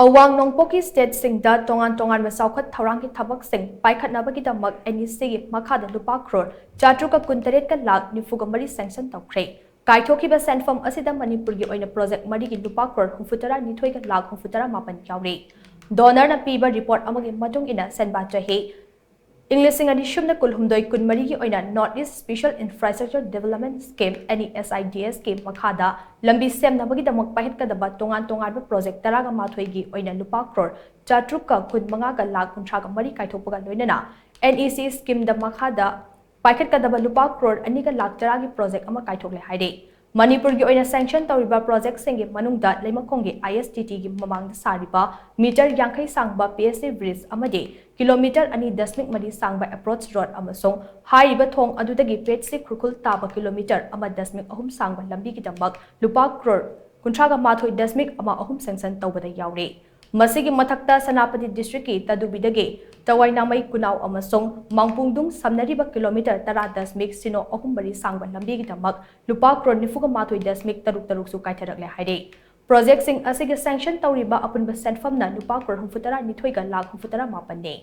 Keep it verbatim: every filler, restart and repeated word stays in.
ꯑꯋꯥꯡ ꯅꯣꯡꯄꯣꯛꯀꯤ ꯁ꯭ꯇꯦꯠꯁꯤꯡꯗ ꯇꯣꯉꯥꯟ ꯇꯣꯉꯥꯟꯕ ꯆꯥꯎꯈꯠ ꯊꯧꯔꯥꯡꯒꯤ ꯊꯕꯛꯁꯤꯡ ꯄꯥꯏꯈꯠꯅꯕꯒꯤꯗꯃꯛ NECꯒꯤ ꯃꯈꯥꯗ ꯂꯨꯄꯥ ꯀ꯭ꯔꯣꯔ ꯆꯥꯇ꯭ꯔꯨꯛꯀ ꯀꯨꯟꯇꯔꯦꯠꯀ ꯂꯥꯈ ꯅꯤꯐꯨꯒ ꯃꯔꯤ ꯁꯦꯡꯁꯟ ꯇꯧꯈ꯭ꯔꯦ꯫ ꯀꯥꯏꯊꯣꯛꯈꯤꯕ ꯁꯦꯟꯐꯝ ꯑꯁꯤꯗ ꯃꯅꯤꯄꯨꯔꯒꯤ ꯑꯣꯏꯅ ꯄ꯭ꯔꯣꯖꯦꯛ ꯃꯔꯤꯒꯤ ꯂꯨꯄꯥ ꯀ꯭ꯔꯣꯔ ꯍꯨꯝꯐꯨꯇꯔꯥ ꯅꯤꯊꯣꯏꯒ ꯂꯥꯈ ꯍꯨꯝꯐꯨꯇꯔꯥ ꯃꯥꯄꯟ ꯌꯥꯎꯔꯤ꯫ ꯗꯣꯅꯔꯅ ꯄꯤꯕ ꯔꯤꯄꯣꯔꯠ ꯑꯃꯒꯤ ꯃꯇꯨꯡ ꯏꯟꯅ ꯁꯦꯟꯕꯥ ꯆꯍꯤ ꯏꯪ ꯂꯤꯁꯤꯡ ꯑꯅꯤ ꯁꯨꯞꯅ ꯀꯨꯟꯍꯨꯝꯗꯣꯏ ꯀꯨꯟꯃꯔꯤꯒꯤ ꯑꯣꯏꯅ North East Special Infrastructure Development Scheme, NESIDSꯀꯤ ꯃꯈꯥꯗ ꯂꯝꯕꯤ ꯁꯦꯝꯅꯕꯒꯤꯗꯃꯛ ꯄꯥꯏꯈꯠꯀꯗꯕ ꯇꯣꯉꯥꯟ ꯇꯣꯉꯥꯟꯕ ꯄ꯭ꯔꯣꯖꯦꯛ ꯇꯔꯥꯒ ꯃꯥꯊꯣꯏꯒꯤ ꯑꯣꯏꯅ ꯂꯨꯄꯥ ꯀ꯭ꯔꯣꯔ ꯆꯥꯇ꯭ꯔꯨꯛꯀ ꯀꯨꯟꯃꯉꯥꯒ ꯂꯥꯈ ꯀꯨꯟꯊ꯭ꯔꯥꯒ ꯃꯔꯤ ꯀꯥꯏꯊꯣꯛꯄꯒ ꯂꯣꯏꯅꯅ NEC schemeꯗ ꯃꯈꯥꯗ ꯄꯥꯏꯈꯠꯀꯗꯕ ꯂꯨꯄꯥ ꯀ꯭ꯔꯣꯔ ꯑꯅꯤꯒ ꯂꯥꯈ ꯇꯔꯥꯒꯤ ꯄ꯭ꯔꯣꯖꯦꯛ ꯑꯃ ꯀꯥꯏꯊꯣꯛꯂꯦ ꯍꯥꯏꯔꯤ꯫ ꯃꯅꯤꯄꯨꯔꯒꯤ ꯑꯣꯏꯅ ꯁꯦꯡꯁꯟ ꯇꯧꯔꯤꯕ ꯄ꯭ꯔꯣꯖꯦꯛꯁꯤꯡꯒꯤ ꯃꯅꯨꯡꯗ ꯂꯩꯃꯈꯣꯡꯒꯤ ISTTꯒꯤ ꯃꯃꯥꯡꯗ ꯁꯥꯔꯤꯕ ꯃꯤꯇꯔ ꯌꯥꯡꯈꯩ ꯁꯥꯡꯕ PHC bridge ꯑꯃꯗꯤ ꯀꯤꯂꯣꯃꯤꯇꯔ ꯑꯅꯤ ꯗꯁꯃꯤꯛ ꯃꯔꯤ ꯁꯥꯡꯕ approach road ꯑꯃꯁꯨꯡ ꯍꯥꯏꯔꯤꯕ ꯊꯣꯡ ꯑꯗꯨꯗꯒꯤ PHC ꯈꯨꯔꯈꯨꯜ ꯇꯥꯕ ꯀꯤꯂꯣꯃꯤꯇꯔ ꯑꯃ ꯗꯁꯃꯤꯛ ꯑꯍꯨꯝ ꯁꯥꯡꯕ ꯂꯝꯕꯤꯒꯤꯗꯃꯛ ꯂꯨꯄꯥ ꯀ꯭ꯔꯣꯔ ꯀꯨꯟꯊ꯭ꯔꯥꯒ ꯃꯥꯊꯣꯏ ꯗꯁꯃꯤꯛ ꯑꯃ ꯑꯍꯨꯝ ꯁꯦꯡꯁꯟ ꯇꯧꯕꯗ ꯌꯥꯎꯔꯤ꯫ ꯃꯁꯤꯒꯤ ꯃꯊꯛꯇ ꯁꯦꯅꯥꯄꯇꯤ ꯗꯤꯁꯇ꯭ꯔꯤꯛꯀꯤ ꯇꯗꯨꯕꯤꯗꯒꯤ ꯇꯋꯥꯏꯅꯥꯃꯩ ꯀꯨꯅꯥꯎ ꯑꯃꯁꯨꯡ ꯃꯥꯡꯄꯨꯡꯗꯨꯡ ꯁꯝꯅꯔꯤꯕ ꯀꯤꯂꯣꯃꯤꯇꯔ ꯇꯔꯥ ꯗꯁꯃꯤꯛ ꯁꯤꯅꯣ ꯑꯍꯨꯝ ꯃꯔꯤ ꯁꯥꯡꯕ ꯂꯝꯕꯤꯒꯤꯗꯃꯛ ꯂꯨꯄꯥ ꯀ꯭ꯔꯣꯔ ꯅꯤꯐꯨꯒ ꯃꯥꯊꯣꯏ ꯗꯁꯃꯤꯛ ꯇꯔꯨꯛ ꯇꯔꯨꯛꯁꯨ ꯀꯥꯏꯊꯔꯛꯂꯦ ꯍꯥꯏꯔꯤ꯫ ꯄ꯭ꯔꯣꯖꯦꯛꯁꯤꯡ ꯑꯁꯤꯒꯤ ꯁꯦꯡꯁꯟ ꯇꯧꯔꯤꯕ ꯑꯄꯨꯟꯕ ꯁꯦꯟꯐꯝꯅ ꯂꯨꯄꯥ ꯀ꯭ꯔꯣꯔ ꯍꯨꯝꯐꯨꯇꯔꯥ ꯅꯤꯊꯣꯏꯒ ꯂꯥꯈ ꯍꯨꯝꯐꯨꯇꯔꯥ ꯃꯥꯄꯟꯅꯤ꯫